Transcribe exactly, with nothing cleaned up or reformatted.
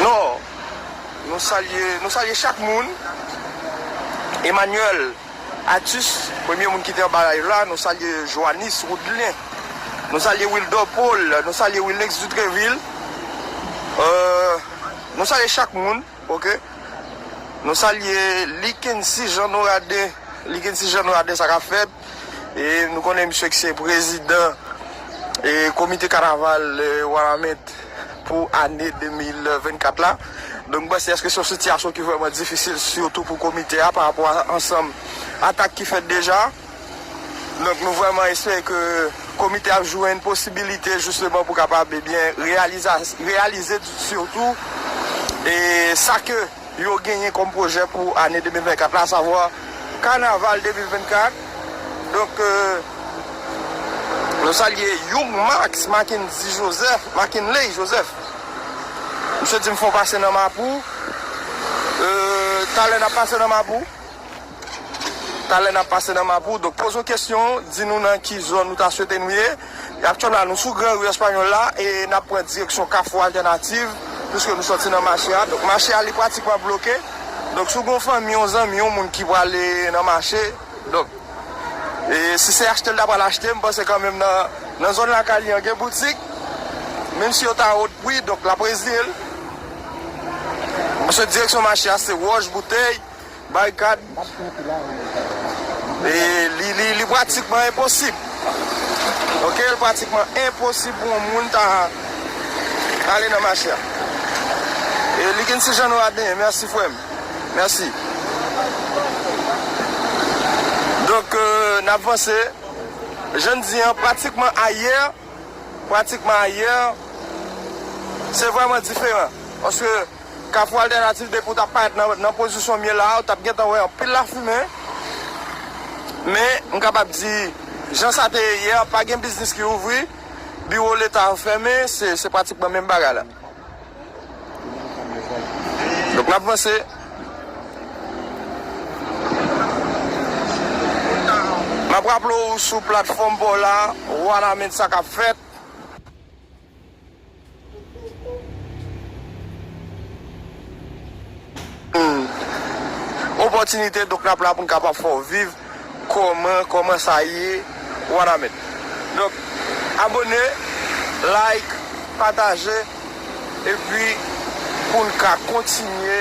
Non, nou salye, nou salye chak moun. Emmanuel Atus, premye moun ki te anba live la, nou salye Joannis Woodlin, nou salye Wildo Paul, nou salye Wilnex Dutreville. Euh, nou salye chak moun, ok? Nou salye Likensi Jean Noradin, Likensi Jean Noradin, sa k ap fèt. E nou konnen misye ki se prezidan e komite kanaval e Wanament pou ane de mil vennkat la. Donk, mwen panse èske se yon sitiyasyon ki vrèman difisil, sitou pou komite a, pa rapò a ansanm atak ki fèt deja. Donk, nou vrèman espere ke komite a ap jwenn posibilite, jisteman, pou kapab, ebyen, reyaliza-, reyalize, sitou, e sa ke yo genyen kòm pwojè pou ane de mil vennkat la, asavwa kanaval de mil vennkat. Donk, euh, nou salye Young Max, Mackendy Joseph, Mackinley Joseph. Misye di m fò pase nan Mapou. Euh, talè n ap pase nan Mapou. Talè n ap pase nan Mapou. Donk, poze yon kesyon, di nou nan ki zòn ou ta swete nou ye. E aktyèlman la, nou sou Gran Ri Espanyòl la e n ap pran direksyon Kafou Altènativ, piske nou sòti nan mache a. Donk, mache a, li pratikman bloke. Donk, si w gen yon fanmi, yon zanmi, yon moun ki prale nan mache, donk, e si se achte l ta pral achte, m panse kanmenm nan, nan zòn lakay li an, gen boutik, menm si yo ta wòt pri, donk, l ap reziye l. Paske direksyon mache a, se wòch, boutèy, barikad. E li, li, li pratikman enposib. Ok, li pratikman enposib pou yon moun ta ale nan mache a. E li gen ti jan nou a benyen. Mèsi, frè m. Mèsi. Donk, euh, n ap vanse. Jan n di an, pratikman ayè, pratikman ayè, se vrèman diferan. Paske Kafou Altènativ, depi w t ap parèt nan, nan pozisyon m ye la a, w t ap gentan wè anpil lafimen. Men, m kapab di, jan sa te ye yè, pa gen biznis ki ouvri, biwo Leta yo fèmen, se, se pratikman menm bagay la. Donk, n ap vanse. M ap raple w sou platfòm pa w la, Wanament, sa k ap fèt. Hmm. Opòtinite, donk, n ap la pou n kapab fè w viv kòman, kòman sa ye, Wanament. Donk, abòne, like, pataje, epi pou n ka kontinye.